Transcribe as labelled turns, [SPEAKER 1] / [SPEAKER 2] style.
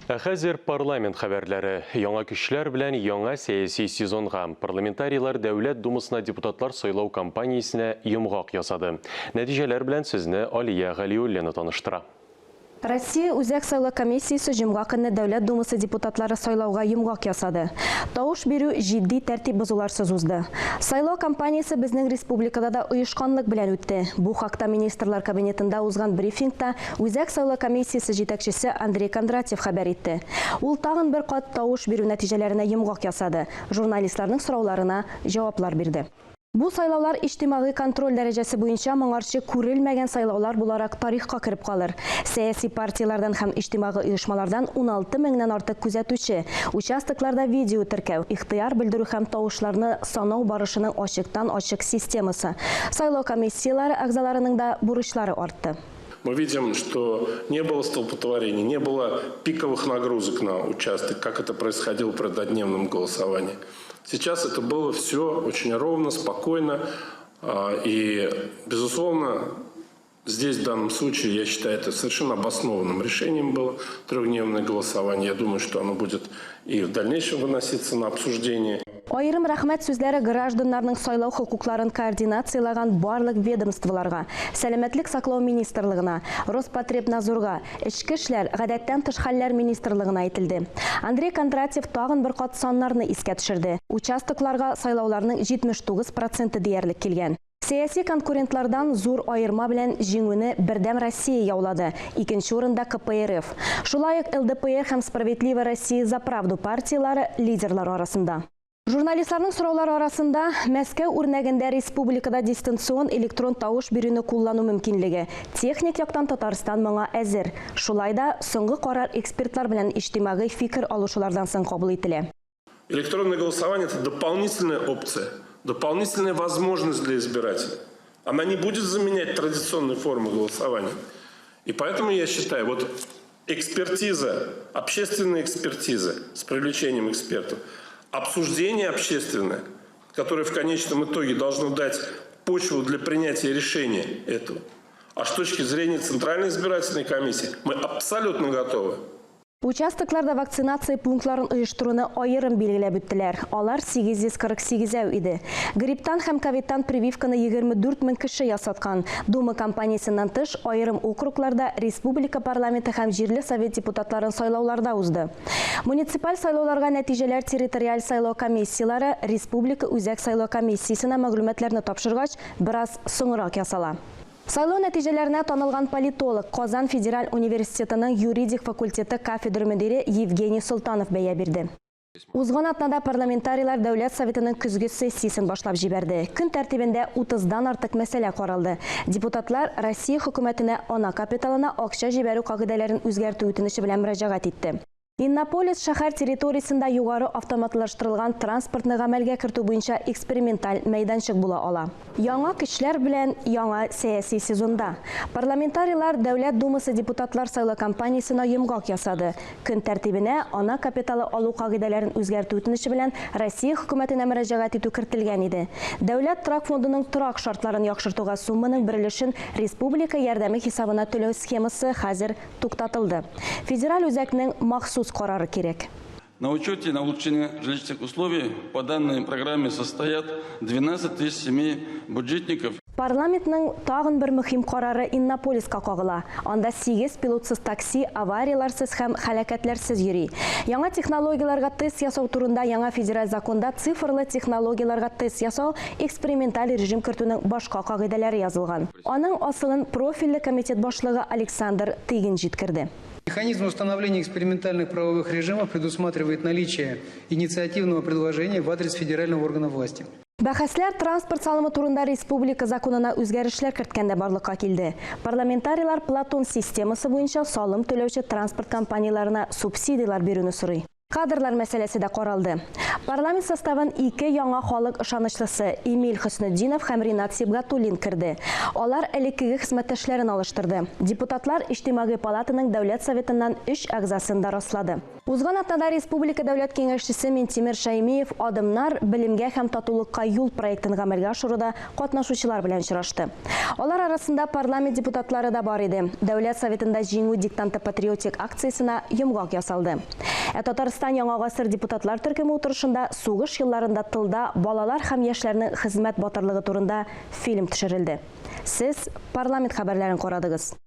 [SPEAKER 1] Ә хәзер парламент хәбәрләре. Яңа көчләр белән яңа сәяси сезонга. Парламентарийлар Дәүләт Думасына депутатлар сайлау кампаниясенә йомгак ясады. Нәтиҗәләр белән сезне Алия Галиуллина таныштыра.
[SPEAKER 2] Россия Үзәк сайлау комиссиясе җомга көнне Дәүләт Думасы депутатлары сайлауга йомгак ясады. Тавыш бирү җитди тәртип бозуларсыз узды. Сайлау кампаниясе безнең республикада да оешканлык белән үтте. Бу хакта Министрлар Кабинетында узган брифингта Үзәк сайлау комиссиясе җитәкчесе Андрей Кондратьев хәбәр итте. Ул тагын бер кат тавыш бирү нәтиҗәләренә йомгак ясады, журналистларның сорауларына җаваплар бирде. Бу сайлаулар иҗтимагый контроль дәрәҗәсе буенча моңарчы күрелмәгән сайлаулар буларак тарихка кереп калыр. Сәяси партияләрдән һәм иҗтимагый оешмалардан 16 меңнән артык күзәтүче, участокларда видеотеркәү, ихтыяр белдерү һәм тавышларны санау барышының ачыктан-ачык системасы. Сайлау комиссияләре әгъзаларының да бурычлары артты.
[SPEAKER 3] Мы видим, что не было столпотворений, не было пиковых нагрузок на участок, как это происходило при однодневном голосовании. Сейчас это было все очень ровно, спокойно. И, безусловно, здесь в данном случае, я считаю, это совершенно обоснованным решением было трехдневное голосование. Я думаю, что оно будет и в дальнейшем выноситься на обсуждение.
[SPEAKER 2] Аерым рәхмәт сүзләре гражданнарның сайлау хокукларын координацияләгән барлык ведомстволарга, Сәламәтлек саклау министрлыгына, Роспотребнадзорга, Эчке эшләр, Гадәттән тыш хәлләр министрлыгына әйтелде. Андрей Кондратьев тагын бер кат саннарны искә төшерде. Участокларга сайлауларның 79 проценты диярлек килгән. Сәяси конкурентлардан зур аерма белән җиңүне Бердәм Россия яулады, икенче урында КПРФ. Шулай ук ЛДПР һәм Справедливая Россия за правду партияләре лидерлар арасында. Журналистларның сораулары арасында Мәскәү үрнәгендә республикада дистанцион электрон тавыш бирүне куллану мөмкинлеге. Техник яктан Татарстан моңа әзер. Шулай да соңгы карар экспертлар белән иҗтимагый фикер алышулардан соң кабул ителә.
[SPEAKER 3] Электронное голосование – это дополнительная опция, дополнительная возможность для избирателя. Она не будет заменять традиционные формы голосования. И поэтому я считаю, вот экспертиза, общественная экспертиза с привлечением экспертов, обсуждение общественное, которое в конечном итоге должно дать почву для принятия решения этого. А с точки зрения Центральной избирательной комиссии мы абсолютно готовы.
[SPEAKER 2] Участокларда вакцинация пунктларын оештыруны аерым билгеләп үттеләр. Алар 848 әү иде. Грипптан һәм ковидтан прививканы 24 мең кеше ясаткан. Дума кампаниясеннән тыш, аерым округларда республика парламенты һәм җирле совет депутатларын сайлаулар да узды. Муниципаль сайлауларга нәтиҗәләр территориаль сайлау комиссияләре республика Үзәк сайлау комиссиясенә мәгълүматларны тапшыргач, бераз соңрак ясала. Сайлау нәтиҗәләренә танылган политолог, Казан федераль университетының юридик факультеты кафедра мөдире Евгений Солтанов бәя бирде. Узган атнада парламентарийлар Дәүләт Советының көзге сессиясен башлап җибәрде. Көн тәртибендә утыздан артык мәсьәлә каралды. Депутатлар Россия Хөкүмәтенә ана капиталына акча җибәрү кагыйдәләрен үзгәртү үтенече белән мөрәҗәгать итте. Иннополис шәһәр территориясендә югары автоматлаштырылган транспортны гамәлгә кертү буенча эксперименталь мәйданчык була ала. Яңа көчләр белән яңа сәяси сезонда. Парламентарийлар Дәүләт Думасы депутатлар сайлау кампаниясенә йомгак ясады. Көн тәртибенә ана капиталы алу кагыйдәләрен үзгәртү үтенече белән Россия Хөкүмәтенә мөрәҗәгать итү кертелгән иде. Дәүләт торак фондының торак шартларын яхшыртуга сумманың бер өлешен республика ярдәме хисабына түләү схемасы хәзер Туктатылды. Федераль үзәкнең махсус карары кирәк.
[SPEAKER 4] На учете на улучшение жилищных условий по данной программе состоят 12 тысяч семей бюджетников.
[SPEAKER 2] Парламентның тагын бер мөһим карары Иннополиска кагыла. Анда сигез пилотсыз такси аварияләрсез һәм һәлакәтләрсез йөри. Яңа технологияләргә тест ясау турында яңа федераль законда цифрлы технологияләргә тест ясау эксперименталь режим кертүнең башка кагыйдәләре язылган. Аның асылын профильле комитет башлыгы Александр Тыгин җиткерде.
[SPEAKER 5] Механизм установления экспериментальных правовых режимов предусматривает наличие инициативного предложения в адрес федерального органа власти.
[SPEAKER 2] Бәхәсләр транспорт салымы турында республика законына үзгәрешләр керткәндә барлыкка килде. Парламентарийлар Платон системасы буенча салым түләүче транспорт компанияләренә субсидияләр бирүне сорый. Кадрлар мәсьәләсе дә каралды. Парламент составын ике яңа халык ышанычлысы Эмиль Хөснетдинов һәм Ринат Сибгатуллин керде. Алар элеккеге хезмәттәшләрен алыштырды. Депутатлар Иҗтимагый палатаның Дәүләт Советыннан өч әгъзасын да раслады. Узган атнада республика Дәүләт Киңәшчесе Минтимер Шәймиев Адымнар, белемгә һәм татулыкка юл проектын гамәлгә ашыруда катнашучылар белән очрашты. Алар арасында парламент депутатлары да бар иде. Дәүләт Советында Җиңү диктанты патриотик акциясенә йомгак ясалды. Ә Татарстан Яңа гасыр депутатлар төркеме утырышында сугыш елларында тылда балалар һәм яшьләрнең хезмәт батырлыгы турында фильм төшерелде. Сез парламент хәбәрләрен карадыгыз.